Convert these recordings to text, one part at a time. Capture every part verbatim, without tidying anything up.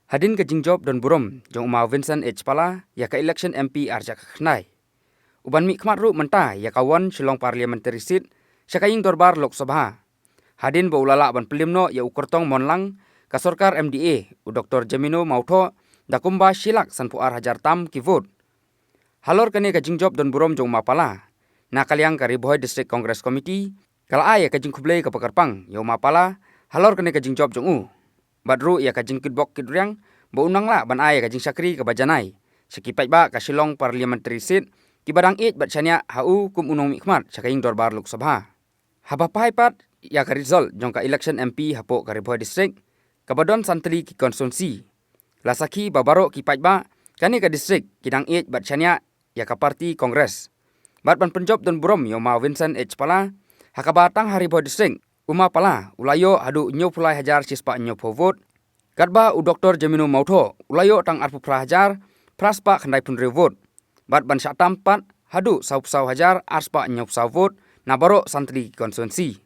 Hadien ka jingjop don burom jong u ma Vincent H Pala ïa ka election M P arhajar khatkhyndai, u ban mihkhmat ruh mynta ïa ka one Shillong Parliamentary Seat sha ka ïing dorbar Lok Sabha, hadien ba u la lah ban pynliem noh ïa u kyrtong mon lang ka sorkar M D A, u Doktor Jamino Mawthoh, da kumba shi lak sanphew ar hajar tam ki vote. Halor kane ka jingjop don burom jong u ma Pala, na ka liang ka Ri Bhoi District Congress Committee ka la ai ïa ka jingkhublei kaba kyrpang ïa u ma Pala halor kane ka jingjop jong u, bad ruh ïa ka jingkitbok kitrwiang ba un nang lah ban ai ïa ka jingshakri kaba janai sha ki paidbah ka Shillong Parliamentary Seat kiba dang ïeit bad shaniah ha u kum u nongmihkhmat sha ka ïing dorbar Lok Sabha. Haba phai pat ïa ka result jong ka election M P hapoh ka Ri Bhoi District kaba don san tylli ki constituency, la sakhi ba baroh ki paidbah kane ka district ki dang ïeit bad shaniah ïa ka party Congress. Bad ban pynjop don burom ïa u ma Vincent H Pala, ha kaba tang ha Ri Bhoi District u ma Pala u la ïoh haduh hynñiewphew lai hajar shispah hynñiewphew vote, katba u Doktor Jamino Mawthoh u la ïoh tang arphew phra hajar phra spah khyndaiphew hynriew vote, bad ban shah tam pat haduh sawphew saw hajar arspah hynñiewphew saw vote na baroh san tylli ki constituency.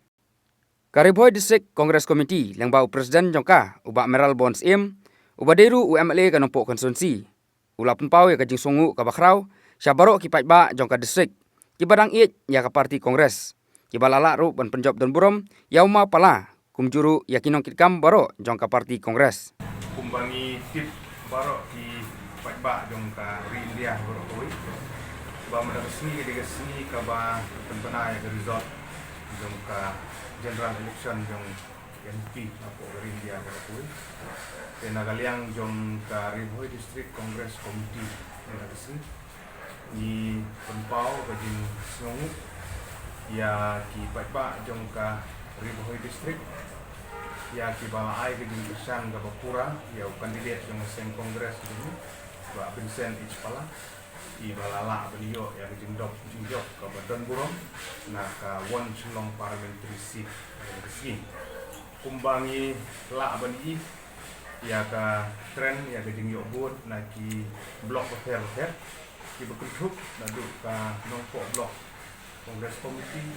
Ka Ri Bhoi District Congress Committee lyngba u President jong ka, u Bah Mayralborn Syiem, uba dei ruh u M L A ka Nongpoh constituency, u la pynpaw ïa ka jingsngewnguh kaba khraw sha baroh ki paidbah jong ka district kiba dang ïeit ïa ka party Congress, kiba la lah ruh ban pynjop don burom ïa u ma Pala kumjuh ruh ïa ki nongkitkam baroh jong ka party Congress. Kumba ngi tip baroh ki paidbah jong ka ri India baroh kawei, ba mynta ka sngi ka dei ka sngi kaba pynbna ïa ka result jong ka general election jong M P hapoh ka ri India baroh kawei. Te na ka liang jong ka Ri Bhoi District Congress Committee mynta ka sngi ngi pynpaw ka jingsngewnguh ïa ki paidbah jong ka Ri Bhoi District, ïa kiba la ai ka jingkyrshan kaba pura ïa u candidate jong ka seng Congress jong ngi, Bah Vincent H Pala, iba la lah ban ïoh ïa ka jingdop jingjop kaba don burom na ka one Shillong Parliamentary Seat mynta ka sngi. Kumba ngi lah ban ïohi ïa ka trend ïa ka jingïoh vote na ki block bapher bapher kiba kynthup naduh ka Nongpoh Block Congress Committee,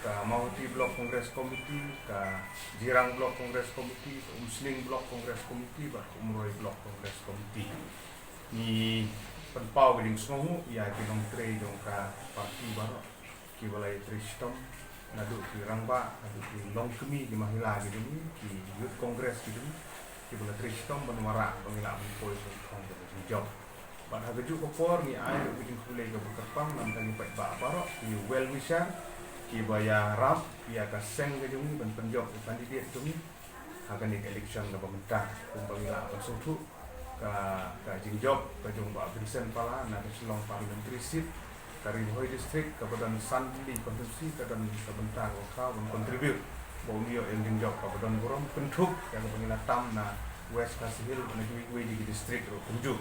ka Mawhati Block Congress Committee, ka Jirang Block Congress Committee, ka Umsning Block Congress Committee bad ka Umroi Block Congress Committee. Ngi pynpaw ka jingsngewnguh ïa ki nongtrei jong ka party baroh kiba la ïatrei shitom, naduh ki rangbah haduh ki longkmie, ki mahila ki jong ngi, ki Youth Congress ki jong ngi, kiba la trei shitom ban wanrah ba ngi lah ban poi sha u thong jong ka jingjop. Bad ha kajuh ka por ngi ai ruh ka jingkhublei kaba kyrpang na ka bynta ki paidbah baroh, ki well wisher kiba ïarap ïa ka seng ka jong ngi ban pynjop ïa u candidate jong ngi ha kane ka election kaba mynta. Kumba ngi lah ban sngewthuh, ka, ka jingjop ka jong Bah Vincent Pala na ka Shillong Parliamentary Seat, ka Ri Bhoi District kaba don san tylli ki constituency ka don ka bynta kaba khraw ban contribute ba un ïoh ïa ka jingjop kaba don burom, kynthup ïa kaba ngi la tam na West Khasi Hills bad na kiwei kiwei de ki district ruh kumjuh.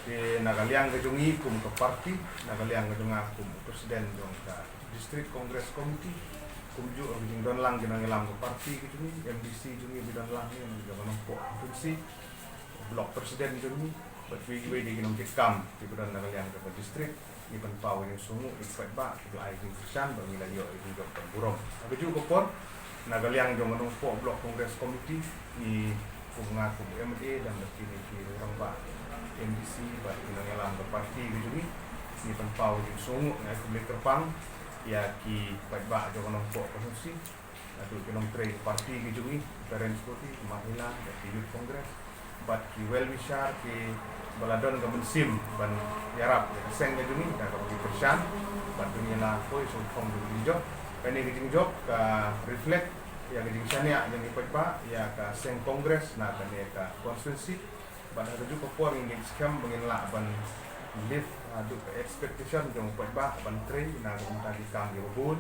Te na ka liang ka jong ngi kum ka party, na ka liang ka jong nga kum u president jong ka District Congress Committee, kumjuh ruh ka jingdonlang ki nongïalam ka party ka jong ngi, M D C jong ngi ba don lang hangne na ka Nongpoh constituency, block president jong ngi bad kiwei kiwei de ki nongkitkam kiba don na ka liang jong ka district, ngi pynpaw ïa ka jingsngewnguh ïa ki paidbah kiba la ai jingkyrshan ba ngi la ïoh ïa ka jingjop kaba burom. Ha kajuh ka por, na ka liang jong ka Nongpoh Block Congress Committee, ngi kum nga kum M L A, lem bad kine ki rangbah M D C bad ki nongïalam ka party ka jong ngi, ngi pynpaw ïa ka jingsngewnguh, ngi ai khublei kyrpang ïa ki paidbah jong ka Nongpoh constituency, naduh ki nongtrei ka party ka jong ngi, parents body, mahila bad ki Youth Congress bad ki well wisher kiba la don ka mynsiem ban ïarap ïa ka seng ka jong ngi da kaba ki kyrshan, bad ba ngi la poi sha u thong jong ka jingjop. Kane ka jingjop ka reflect ïa ka jingshaniah jong ki paidbah ïa ka seng Congress na kane ka constituency. Bad ha kajuh ka por ngi ngeit skhem ba ngin lah ban lift haduh ka expectation jong u paidbah ban trei na ka bynta ki kam kiba bun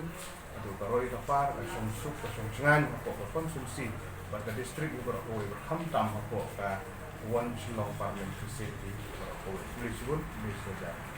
haduh ka roi ka par, ka shongsuk ka shongshngaiñ hapoh ka constituency bad ka district baroh kawei, bad khamtam hapoh ka one Shillong Parliamentary Seat baroh kawei. Khublei shibun, khublei shibun.